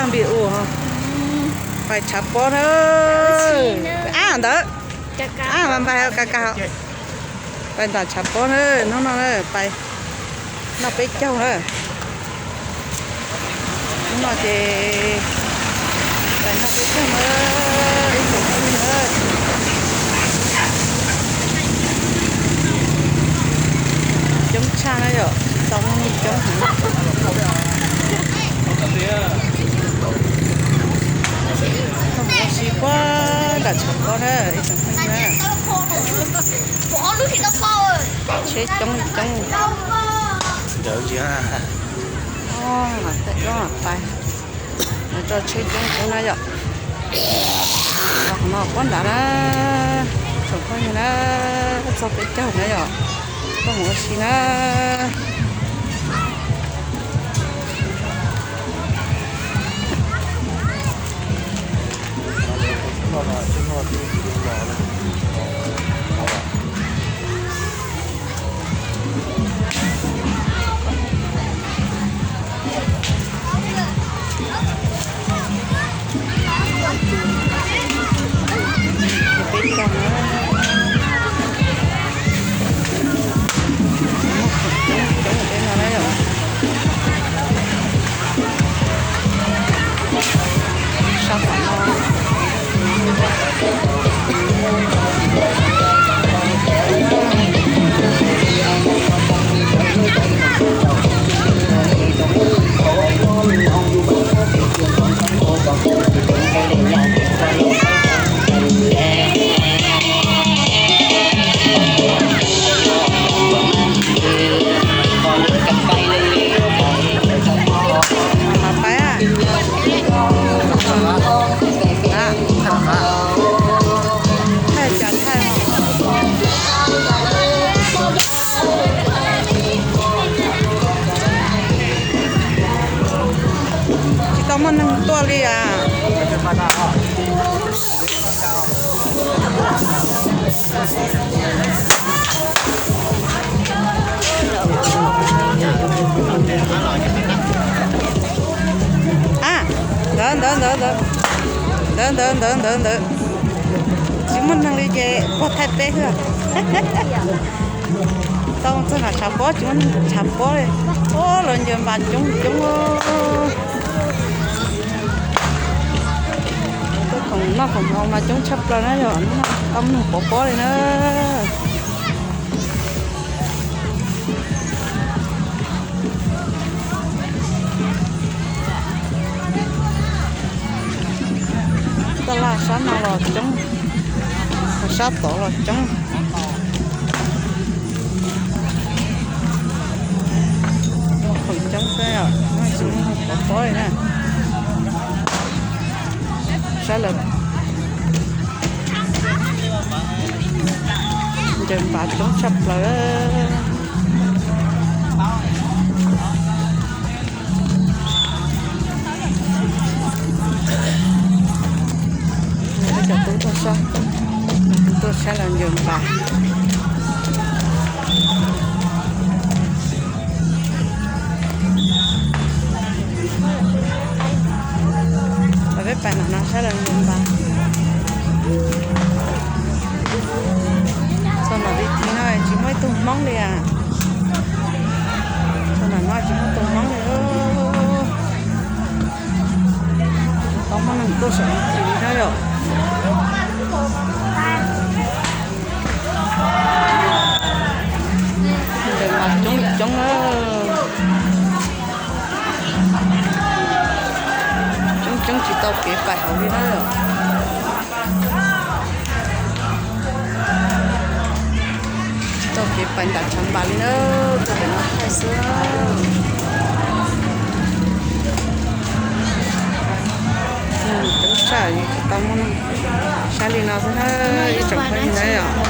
Npis ua pais tshav pob na. Ab ntawd, ab mas npais ka ka, pais nram tshav pob na, hnub no pais noj peb caug na. Hnub no ces pais noj peb caug na, ib tsoom phooj ywg na. Coob tshaj na yom, tsis tau muaj neeg coob heev. Mus ua si puag nram tshav pob na ib tsoom phooj ywg na. Tsheb coob coob. Ntawd tsis, lam taij, lam taij, mus tso tsheb coob coob na yom. Los qhov no puag nrad na, tsoom phooj ywg na, txog peb caug na yom, koj mus ua si na. Tsis tau muaj neeg tuaj li as. A, ntawd ntawd ntawd ntawd, ntawd ntawd ntawd ntawd ntawd, tsis muaj neeg li ces puag thaij peb xwb. Tau txog nram tshav pob tsis muaj neeg tshav pob li. Ua los ncaws npas coob coob. Tuaj khoom noj khoom haus mas coob tshaj plaws na yom, tau muaj neeg pov pob li na. Taj laj sab no los coob, sab tod los coob. Khoom coob xwb, tsis muaj neeg pov pob li na. Saib lawv ncaws npas coob tshaj plaws. Ib co tub tuaj saib, tub tuaj saib lawv ncaws npas. Peb pais nram no saib lawv ncaws npas. Txog nram tiv thaiv no tsis muaj ib tug Hmoob li as. Txog nram no tsis muaj tus Hmoob li. Tau muaj neeg tuaj saum tiv thaiv na yom. Ncaws mas coob li coob na. Coob coob tsis tau kev pais hauv li na. Tsis tau kev pais nram tshav npas li na, tuaj pem no thaij xwb. Coob tshaj tsis tau muaj neeg saib li no xwb na, ib tsoom phooj ywg na yom.